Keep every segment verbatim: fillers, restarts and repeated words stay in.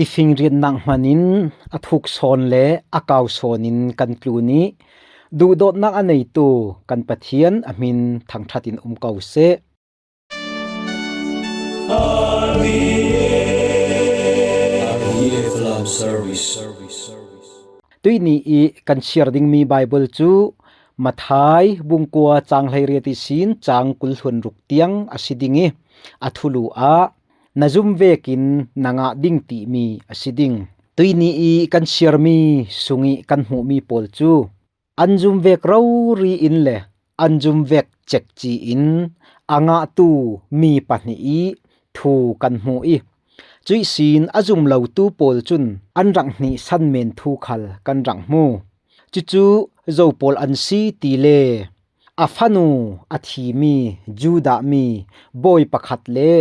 Tifing riatnak hmanin a thuk sawn le a kau sawnin kan tlun i, duhdawtnak a neitu kan Pathian a hmin thangṭhat in um ko seh. Tuihni i kan siar dingmi Baibal cu Matthai bungkua cang hleiriat ihsin cang kul hluan ruk tiang a si ding i, a thulu ah na zum vekin na ngah ding timi a si ding. Tuihni i kan siarmi sung i kan hmuhmi pawl cu an zum vek rori in le an zum vek cekci in a ngahtu mi pahnih i thu kan hmuh i, cuih sin a zum lotu pawl cun an rak hnihsan men thu khal kan rak hmu. Cucu zo pawl an si ti le a fanu a thimi Judah mi bawi pakhat le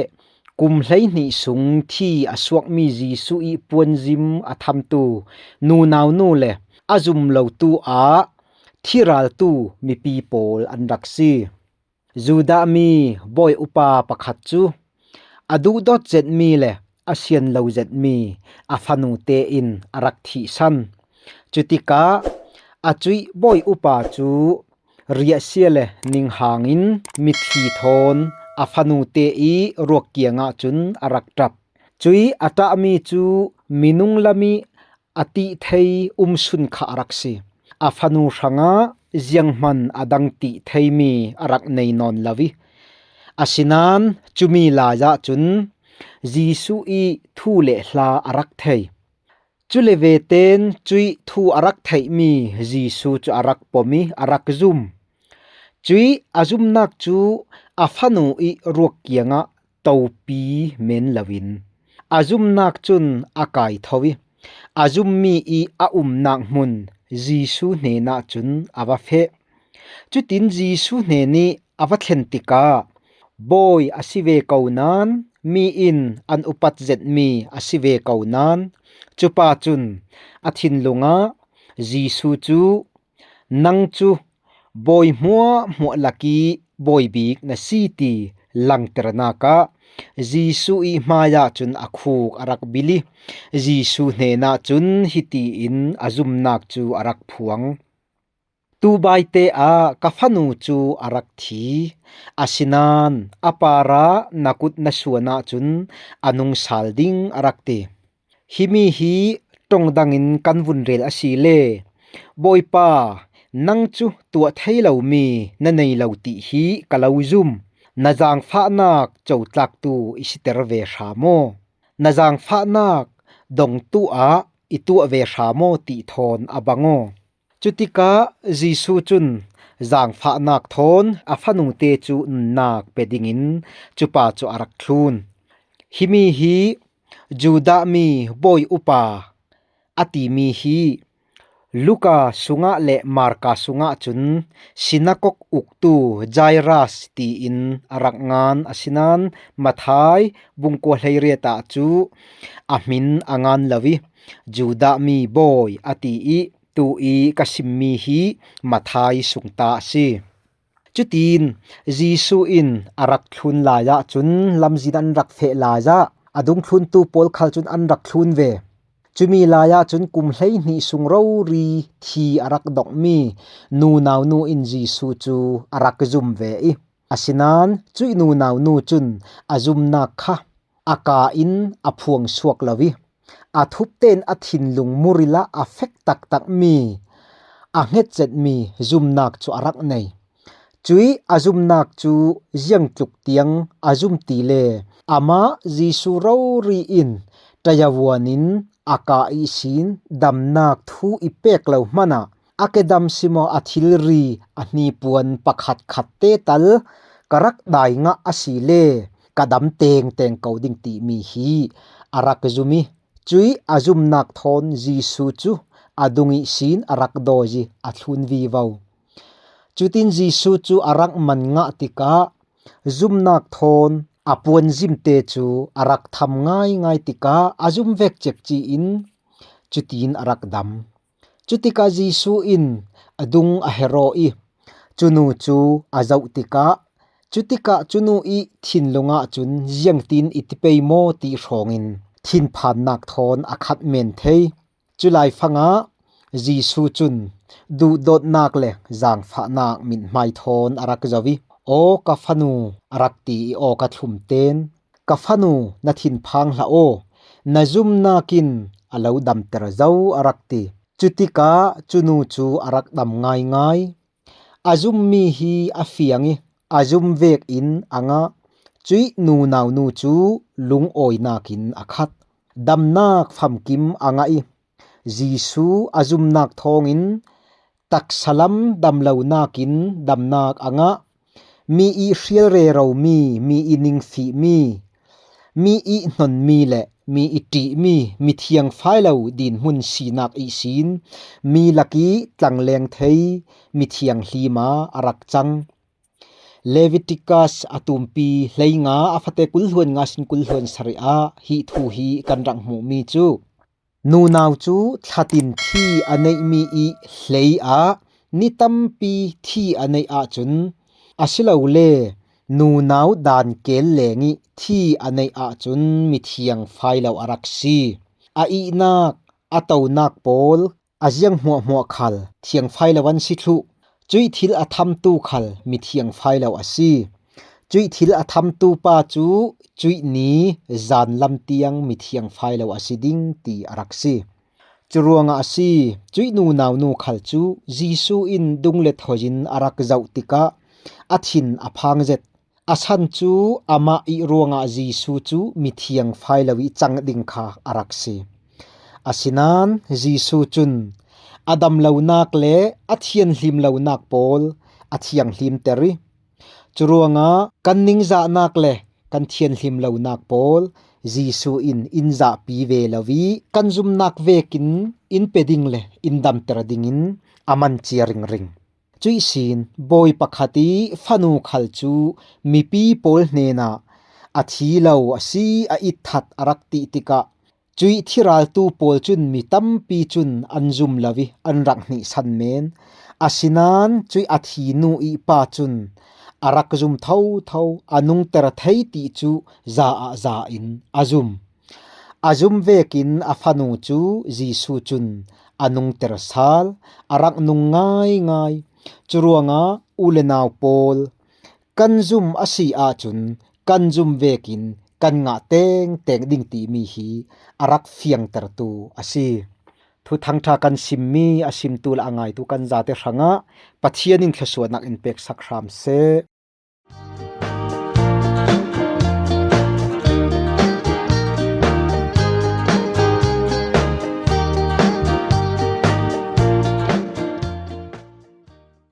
kum hleihnih sung thi a suakmi Jesuh i puanzim a thamtu nunau nu le a zum lotu ah thiraltu mipi pawl an rak si. Judah mi bawi upa pakhat cu a duhdawt zetmi le a sian lo zetmi a fanu tein a rak thihsan. Cutikah a cuih bawi upa cu riahsia le ning hangin mitthli thawn a fanu te i ruak kiangah cun a rak ṭap. Cuih a ṭahmi cu minung lam i a tih thei umsun kha a rak si. A fanu hrangah zianghman a dang tih theimi a rak nei nawn lo i, asinain cumi lai ah cun Jesuh i thu le hla a rak thei. Cule veten cuih thu a rak theihmi Jesuh cu a rak pom i a rak zum. Cuih a zumnak cu a fanu i ruak kiangah topi men loin a zumnak cun a kai tho i a zummi i a umnak hmun Jesuh hnenah cun a va feh. Cutin Jesuh hnen i a va thlen tikah bawi a si ve ko nain, mi in an upat zetmi a si ve ko nain, cupa cun a thinlung ah Jesuh cu, "Nang cu bawi hmuahhmuah lak i bawi bik na si," ti langternak ah Jesuh i hmaiah cun a khuk a rak bil i Jesuh hnenah cun hiti in a zumnak cu a rak phuang. Tubaite ah ka fanu cu a rak thi, asinain a parah na kut na suan ahcun a nung sal ding a rak ti. Himi hi ṭongdang in kan vun rel a si le, Bawipa, nang cu tuah thei lomi na nei lo ti hi ka lo zum. Na zaangfahnak cotlaktu i siter ve hra maw? Na zaangfahnak dongtu ah i tuah ve hra maw ti thawn a bang aw. Cutikah Jesuh cun zaangfahnak thawn a fanute cu nunnak pe dingin cupa cu a rak thlun. Himi hi Judah mi bawi upa a timi hi Luka sungah le Marka sungah cun sinakok uktu Jairus tiin a rak ngan, asinain Matthai bungkua hleiriat ah cu a hmin a ngan lo i, Judah mi bawi a ti i, tu i ka simmi hi Matthai sungta a si. Cutin Jesuh in a rak thlun lai ahcun lamzin an rak feh lai ah a dungthluntu pawl khal cun an rak thlun ve. Cumi lai ahcun kum hleihnih sung rori thi a rak donghmi nunau nu in Jesuh cu a rak zum ve i, asinain cuih nunau nu cun a zumnak kha a ka in a phuang suak lo i, a thup tein a thinlung muril ah a fek taktakmi, a hngetzetmi zumnak cu a rak nei. Cuih a zumnak cu ziangtluk tiang a zum ti le amah Jesuh rori in ṭayavuan in a ka ihsin damnak thu i pek lo hmanh ah, "A ke dam si maw, a thilri a hnipuan pakhatkhat te tal ka rak dai ngah a si le ka dam tengteng ko ding," timi hi a rak zum i, cuih a zumnak thawn Jesuh cu a dung ihsin a rak dawi i a thlun vivo. Cutin Jesuh cu a rak man ngah tikah zumnak thawn a puanzimte cu a rak tham ngaingai tikah a zum vek cekci in cutin a rak dam. Cutikah Jesuh in a dung a her aw i, cunu cu a zoh tikah, cutikah cunu i thinlung ahcun, "Ziangtin i ti pei maw?" ti hrawngin thinphannak thawn a khat men thei. Culai fangah Jesu cun duhdawtnak le zaangfahnak mithmai thawn a rak zoh ih, "Aw ka fanu," a rak ti ih, aw ka thlum ten, "Ka fanu, na thinphang hlah aw, na zumnak in a lo damter zo," a rak ti. Cutikah cunu cu a rak dam ngaingai. A zummi hi a fiang ih a zum vekin a ngah. Cuih nunau nu cu lungawinak in a khat. Damnak famkim a ngah ih Jesu a zumnak thawngin taksa lam damlonak in damnak a ngah. Mi ih hrial reromi, mi ih ningfihmi, mi ih hnonmi le mi ih ṭihmi mithiang fai lo dinhmun sinak ihsin mi lakih tlangleng thei mithiang hlima a rak cang. Leviticus a tumpi hleinga a fate kul hluan nga sin kul hluan sarih ah hih thu hi kan rak hmuhmi cu, nunau cu thlatin thi a neihmi ih hlei ah ni tampi thi a neih ahcun, asilole nunau dan kel leng ih thi a neih ahcun mithiang fai lo a rak si. A ihnak, a tonak pawl a ziang hmuahhmuah khal thiang fai lo an si thluh. Cuih thil a thamtu khal mithiang fai lo a si. Cuih thil a thamtu pa cu cuih ni zan lam tiang mithiang fai lo a si ding ti a rak si. Curuangah a si, cuih nunau nu khal cu Jesu in dung le thoi in a rak zoh tikah a thin a phang zet. A san cu amah ih ruangah Jesu cu mithiang fai lo ih cang ding kha a rak si. Asinain Jesu cun a damlonak le a thianhlim lonak pawl a thianghlimter ih, curuangah kan ningzahnak le kan thianhlim lonak pawl Jesu in in zahpi ve lo ih kan zumnak vekin in pe ding le in damter dingin a man cia ringring. Cuih sin, bawi pakhat ih fanu khal cu mipi pawl hnenah a thi lo a si, a itthat a rak ti tikah, cuih thiraltu pawl cun mi tampi cun an zum lo ih an rak hnihsan men. Asinain cuih a thinu ih pa cun a rak zum thotho, a nungter thei ti cu za ah za in a zum. A zum vekin a fanu cu Jesu cun a nungter sal, a rak nung ngaingai. Curuangah u le nau pawl, kan zum a si ahcun kan zum vekin kan ngah tengteng ding timi hi a rak fiangtertu a si. Thuthangṭha kan simmi a simtu le a ngaitu kan zate hrangah Pathian in thluasuahnak in peksak hram seh.